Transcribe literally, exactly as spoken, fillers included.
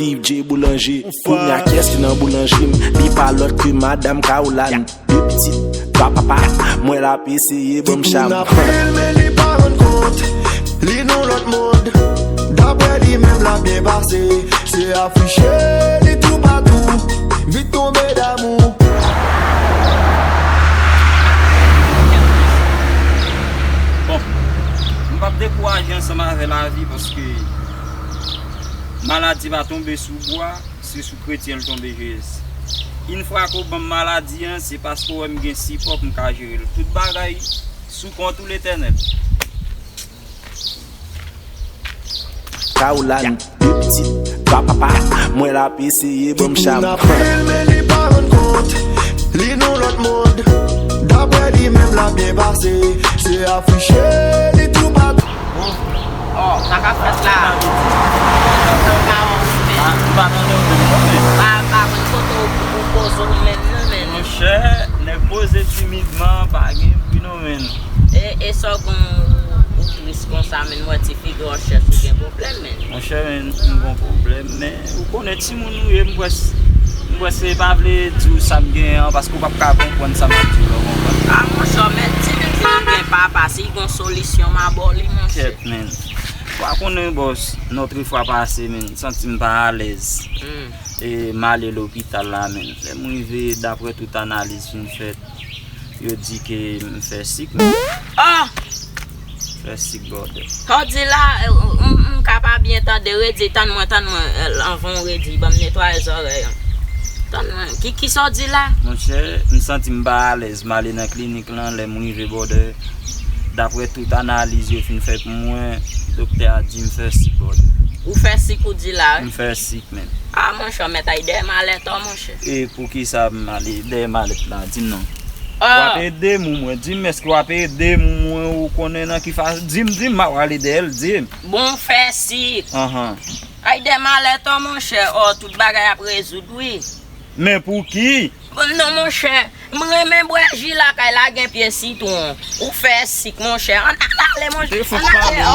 Yves J Boulanger, kounye a kiyès ki nan boulanjri m? Li pa lòt ke madanm Caroline. De pitit, twa papa, mwen l ap eseye ban m cham. Ap filme, li pa rann kont, li nan lòt mond. Daprè li menm, l ap byen pase. Se afiche, li toupatou, vit tonbe damou. Bon, m p ap dekouraje ansanm avè lavi paske maladi pa tonbe sou bwa, se sou kretyen l tonbe, Jezi. Yon fwa ke w ban m maladi an, se paske w wè m gen sipò pou m ka jere l. Tout bagay sou kont ou, Letènèl. Caroline, de pitit, twa papa, mwen l ap eseye ban m cham. Ap filme, li pa rann kont, li nan lòt mond. Daprè li menm, l ap byen pase. Se afiche, li toupatou. Oh, sa k ap fèt la? Sa ka wè w, men. Ah, m pa tande w, men. Pa, pa konn kote w, ou poze w, men, non, men. Monchè, nèg poze timidman, pa gen bri, non, men. E, e sa w gen, ou, ou tris konsa, men, m wè ti figi w chèch, ou gen pwoblèm, men. Monchè, men, m gen pwoblèm, men ou konnen timoun ou ye, m kwè s-, m kwè se pa vle di w sa m gen an, paske w p ap ka konprann sa m ap di w la, w konprann? A, monchè, men timoun ki gen papa, si l gen solisyon, m a ba w li, monchè. Kèt, men. W a konnen, bòs, nòt fwa pase, men, m santi m pa alèz. Hmm. E m ale lopital la, men. Lè m rive, daprè tout analiz fin fèt, yo di ke m fè sik, men. Oh! Fè sik, brother. Sa w di la, eh, m, m, m ka pa byen tande, redi, tann mwen, tann mwen, eh, anvan w redi, ban m netwaye zòrèy an. Tann mwen, ki, ki sa w di la? Monchè, m santi m pa alèz, m ale nan klinik lan, lè m rive, brother, daprè tout analiz yo fin fè pou mwen, doktè a di m fè sik, brother. Ou fè sik ou di la, wi? M fè sik, men. A, monchè, w mèt al dèyè malèt, ò, monchè. E poukisa m ale dèyè malèt la? Di m non. W ap ede m ou mwen? Di m, èske w ap ede m ou mwen? Ou konnen nan ki fason? Di m, di m, m ap ale dèyè l, di m. Bon, fè sik. Anhan. Al dèyè malèt, ò, monchè, ò, tout bagay ap rezoud, wi. Men pou ki? Bon, non, monchè, m renmen bwè ji lakay la, gen pye sitwon. Ou fè sik, monchè. Ann al ale, monchè. Ann ale, ò.